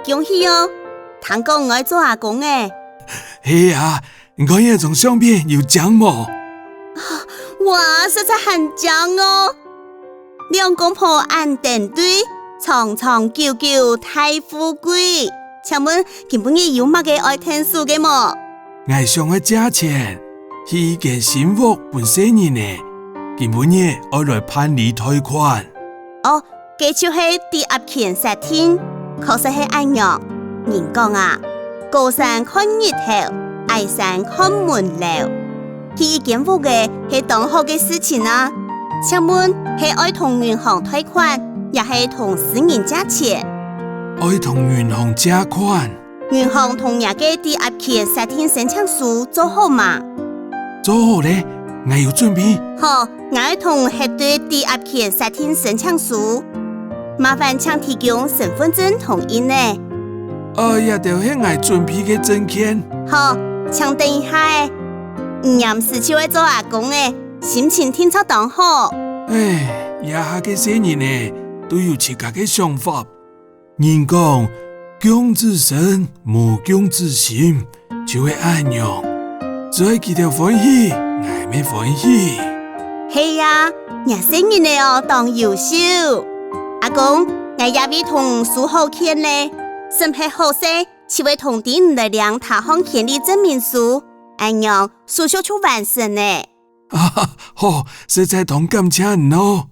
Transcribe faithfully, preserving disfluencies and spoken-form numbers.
恭喜哦！聽講你愛做阿公欸！係啊，你看這張相片有靚無？哇，實在還靚哦！兩公婆恁登對，長長久久大富貴。請問今晡日有麼个愛𢯭手个無？𠊎想愛借錢，起一間新屋分細人仔，今晡日愛來辦理貸款。哦， 該就係抵押權設定，確實係恁樣。人講啊，高山看日頭，矮山看門樓。起一間屋仔係當好个事情啊！請問係愛同銀行貸款，也係同私人借錢？愛同銀行借款。 銀行同若个抵押權設定申請書做好吂？做好了，𠊎有準備。好，𠊎愛同核對抵押權設定申請書。麻煩請提供身分證同印仔。呃，這兜係𠊎準備个證件。好，請等一下仔。你臨時就愛做阿公欸，心情定著當好。唉，這下个細人仔都有自家个想法。 人講，降子身，無降子心，就係恁樣。只愛佢兜歡喜，𠊎乜歡喜。係啊，若細人仔哦，當優秀。阿公，𠊎這位同你收好件了，審核好勢，就會通知你來領他項權利證明書，恁樣手續就完成了。好，實在當感謝你哦！